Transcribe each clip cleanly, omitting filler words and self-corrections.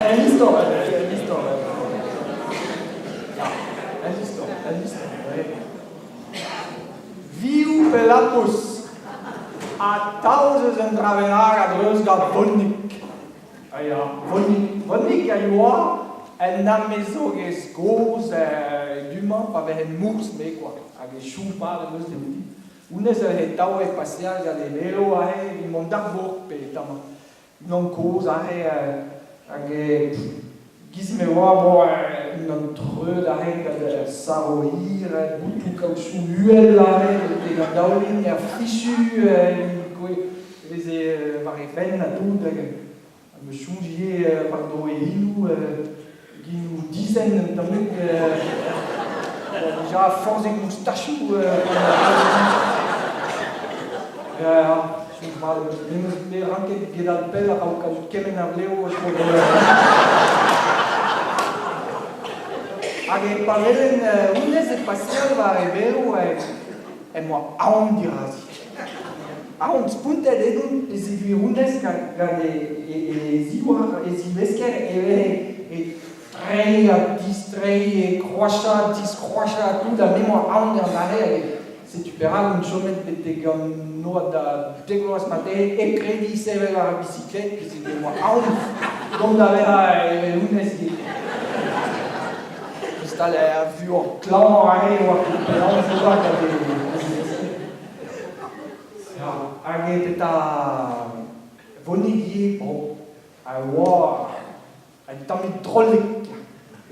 Un istor, un istor. Ya, un istor, un istor. Vioù pe lapous Atav eus un dra bennak a-dreuz gant Vonnig. Ah ya, Vonnig. Vonnig a yoa un amezogez gozh du-mañ pa vezen mourz-me kwa. Hag e chom mat em eus eviti. Honnezh a veze tav e paseal gant e velo aze evit mont d'ar bourk pe tamm unan kozh aze hag e-giz me oa bon unan treut aze gant saro hir, boutoù kaoutchouc uhel aze betek an daoulin, er fichu e veze war he fenn ha tout hag me soñj ivez war-dro e hinoù, ginoù disent un tammig, dija forzhik moustachoù. Ya, ya, soñj mat em eus. Me 'm eus bet ranket gedal pell a-raok kaout kement a vlev tro-dro. Hag e pa welen honnezh e paseal war e velo em boa aon dirazi. Aon spontet edon peogwir honnezh gant e zivhar, e zivesker e veze e treiñ ha distreiñ, e kroachañ, diskroachañ tout ha me 'moa aon er mare hag setu perak on chomet betek an oad da dek vloaz marteze hep krediñ sevel war ar bisiklet peogwir 'moa aon dont da vezañ evel honnezh ivez. Dreist-holl er vuoc'h klañv aze e oa ket penaos ober gant e zivesker. Ya, hag e petra Vonig ivez, bon, a oa un tammig drollik.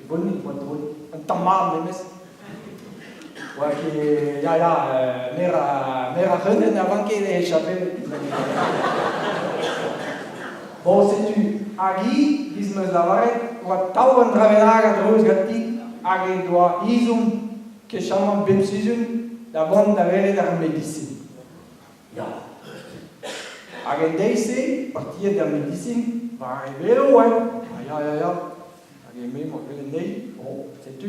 Vonig oa drollik, un tamm mat memes. Oa ket, ya, ya, mer ar c'hreunenn a vanke d'he chapeled. Bon, setu, hag hi, 'giz 'm eus lavaret, oa tav un dra bennak a-dreuz ganti hag he doa ezhomm kechamant bep sizhun da vont da welet ar medisin. Ya. Hag en deiz-se, partiet d'ar medisin, war e velo, hein. Ah, ya, ya, ya. Hag eme, m'oa gwelet anezhi, bon, setu.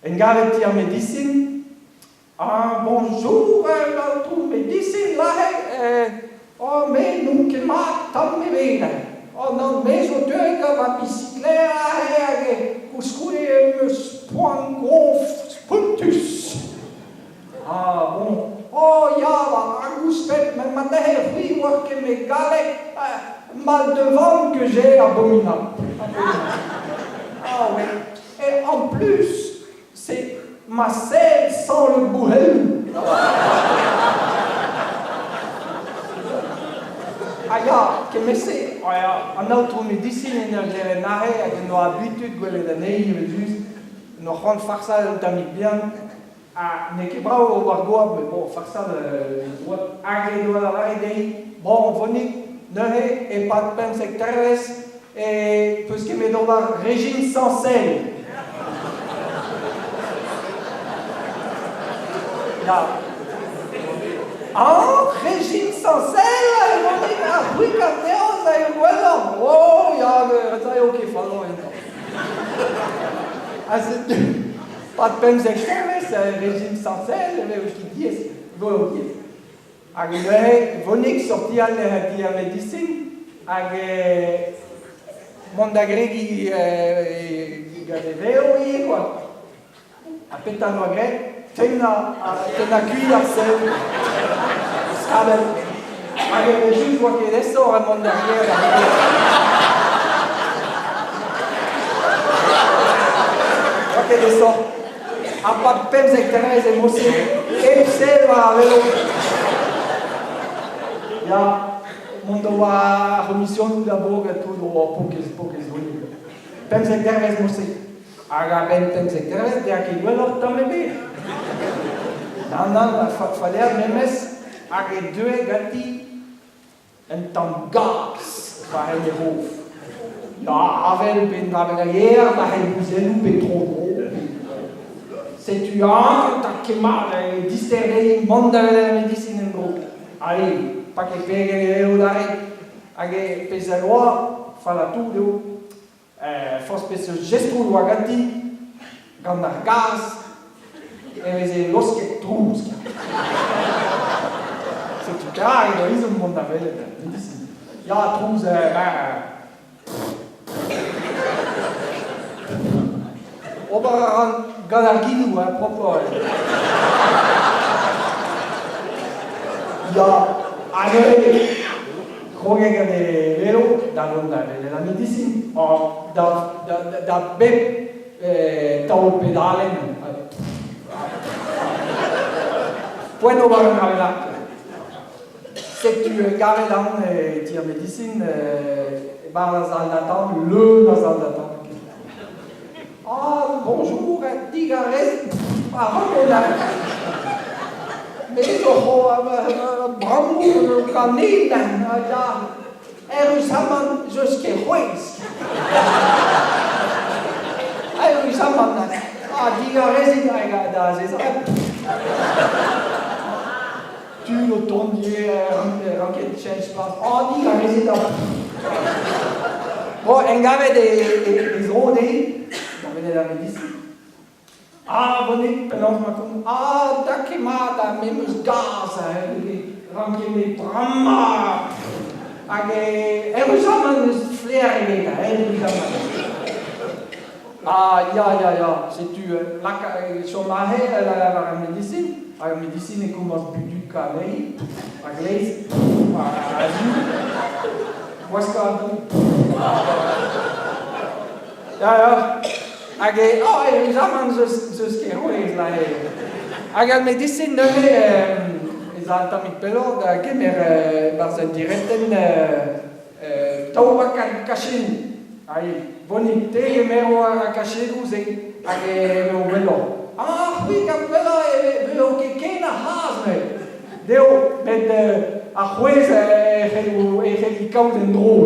En gavet ti ar medisin, ah, bonjour, aotrou medisin, lâret, oh, me n'on ket mat tamm ebet. Oh nann, me zo deuet gant ma bisikler aze hag koulskoude em eus poan gof spontus. Ah bon, oh ya, hag ouzhpenn, ma n'he c'hwi oar ket me galleg, mal de ventre que j'ai abominable. Ah ouais, et en plus, c'est ma selle sans le bouhel. Ah ya, kement-se, an aotrou medisin en ur glevet aze hag en doa abitud gwelet anezhi evel-just, en doa c'hoant farsal un tammig bihan, ha n'eo ket brav ober goap, met bon, farsal droad. Hag e doa lavaret dezhi, bon, Vonig, neuze, e-pad 15 dervezh, e peus ket met ober régime sans sel. Ya. Ah, régime sans sel, Vonig, ar c'hwik a veoz a eo gwelloc'h. Oh, ya, ça eo ket fall Ha setu, pad 15 dervezh, régime sans sel, e vez ket diaes, vo diaes. Hag neuze, Vonig sortial di ar medisin hag mont da gregiñ gant e vev ivez kwa. Ha petra 'noa graet? Tennañ kuit ar sell skabell. Hag evel-just 'oa ket aesoc'h ha mont d'ar gêr da Oa ket aesoc'h. Ha pad 15 dervezh emañ-se hep sell war ar velo. Ya, mont da war ar c'homisionoù da bog ha tout o pokez pokez voni. 15 dervezh emañ-se. Hag a-benn 15 dervezh dezhañ ket gwelloc'h tamm ebet. Nann, nann, faller memes hag e deue ganti Un tamm gaz war en e c'hof. Ya, avel pe un dra bennak yer war he bouzelloù pe tro-dro. Setu añ ta ket mat dister dezhi mont da welet ar medisin en-dro. Ale, paket pegen eo adarre. Hag e pezh a oa, fallañ tout eo. Forzh peseurt jestroù oa ganti, gant ar gaz e veze losket trouz. Setu perak e doa ezhomm mont da welet ar medisin. Ya, trouz, ben... Ober a ran gant ar ginou, hein, propoc'h. Ya, ha neuze, kroget gant e velo da vont da welet ar medisin. Oh, da, da, da bep taol pedalenn. Poent ober un dra bennak. Setu kavet an e ti ar medisin e-barzh ar sal-d'atant, leun a sal-d'atant. Ah, bonjour, digarez, ac'hanon Me zo brammoù ganin, ya. Eüruzamant 'z eus ket c'hwezh. Eüruzamant, ah, digarezit da azezañ. Tud o tont ivez ranket cheñch plas. Oh, digarezit Bon, engavet e zro dezhi, da welet ar medisin. Ah, bonit, penaos ma kont Ah, da ket mat, ha me 'm eus gaz, ranket me brammañ. Hag eüruzamant n'eus flaer ebet, eüruzamant. Ah, ya, ya, ya, setu, laka, chom aze war ar medisin, hag ar medisin e komañs budukañ anezhi, a-gleiz, a-ziv, gwaskañ Ya, ya. Hag e, oh, eüruzamant 'z eus ket c'hwezh neuze. Hag ar medisin neuze ez a un tammig pelloc'h da gemer e-barzh un diretenn daou bakad kachennoù. Ai, bonit, te 'gemero ar kachedoù-se hag e vo gwelloc'h. Ah, c'hwi gant gwellañ e vezo ket ken ar c'hazh neuze. Deo, met ar c'hwezh e c'helli kaout en-dro.